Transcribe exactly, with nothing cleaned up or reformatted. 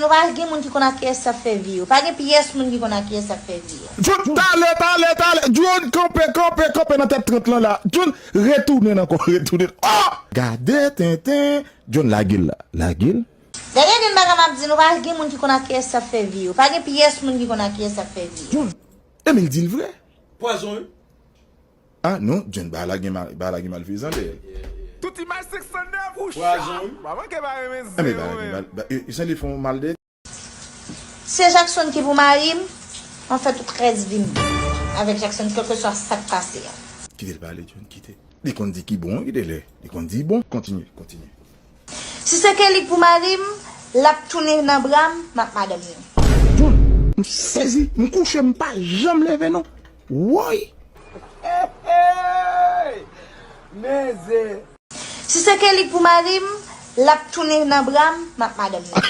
Nou pa gen moun ki konn ak kiyès y ap fè vi yo. Pa gen pyès moun ki konn ak kiyès y ap fè vi yo. John, talè, talè, talè. John, kanpe, kanpe, kanpe nan tèt trant lan la. John, retounen ankò, retounen. Oh! Gade tenten. John, lage l la. Lage l. Gade byen bagay m ap di nou, pa gen moun ki konn ak kiyès y ap fè vi yo. Pa gen pyès moun ki konn ak kiyès y ap fè vi yo. John, Emil di l vre. Pwazon, wi. Ah non, John, bagay la gen mal, bagay la gen malfezan dèyè l. Tout imaj senk san nèf ou Pwazon, wi. Pa manke pa renmen Anben zen bagay la ou gen menm. mal, ba- e- e san li fè yon mal dèyè. Se Jackson ki pou mari m, m ap fè tout rès vi m avèk Jackson, kèlkeswa sa k pase a. Kite l pale, John, kite. Li konn di ki bon, kite l. Li konn di bon. Kontinye, kontinye. Si se Kelly k pou mari m, l ap tounen nan bra m, m ap madanm li. John, m sezi, m kouche, m pa janm leve non. Woy! Men zen. Si se Kelly k pou mari m, l ap tounen nan bra m, m ap madanm li.